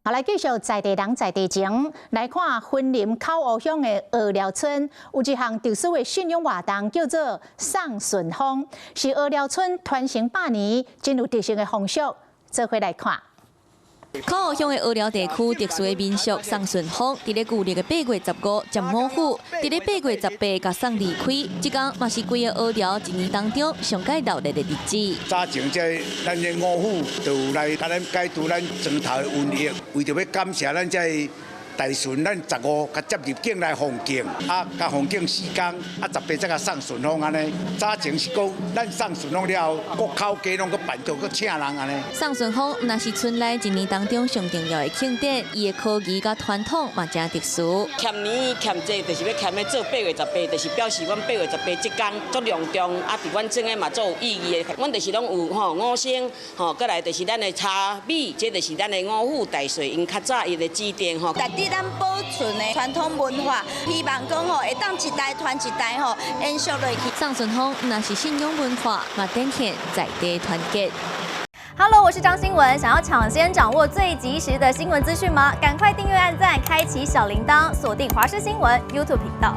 好，來繼續在地人在地情，來看雲林口湖鄉的蚵寮村，有一項特殊的信仰活動，叫做送順風，是蚵寮村傳承百年，真有特色的風俗。做伙來看。口湖鄉的蚵寮地區特殊的民俗送順風，佇咧舊曆的8月15接五虎，佇咧8月18共送離開。這工嘛是規个蚵寮一年當中上蓋熱鬧的日子。早前這咱的五虎就有來共咱解除咱床頭的瘟疫，為著欲感謝咱這大順，咱十五共接入境來奉敬，啊，共奉敬四工，啊，18才共送順風按呢。早前是講咱送順風了後，各口家攏閣辦桌閣請人按呢。送順風毋但是村內一年當中上重要的慶典，伊的科儀佮傳統嘛誠特殊。欠年欠節就是欲欠欲做八月十八，就是表示阮八月十八這工足隆重，啊，佇阮庄的嘛足有意義的。阮就是攏有吼五牲，吼，閣來就是咱的茶米，這就是咱的五虎大帥，𪜶較早伊的指定吼。值得咱保存的傳統文化，希望講吼會當一代傳一代吼延續落去。送順風毋但是信仰文化，嘛展現在地團結。 Hello，我是張新文。想要搶先掌握最及時的新聞資訊嗎？趕快訂閱、按讚、開啟小鈴鐺，鎖定華視新聞 YouTube 頻道。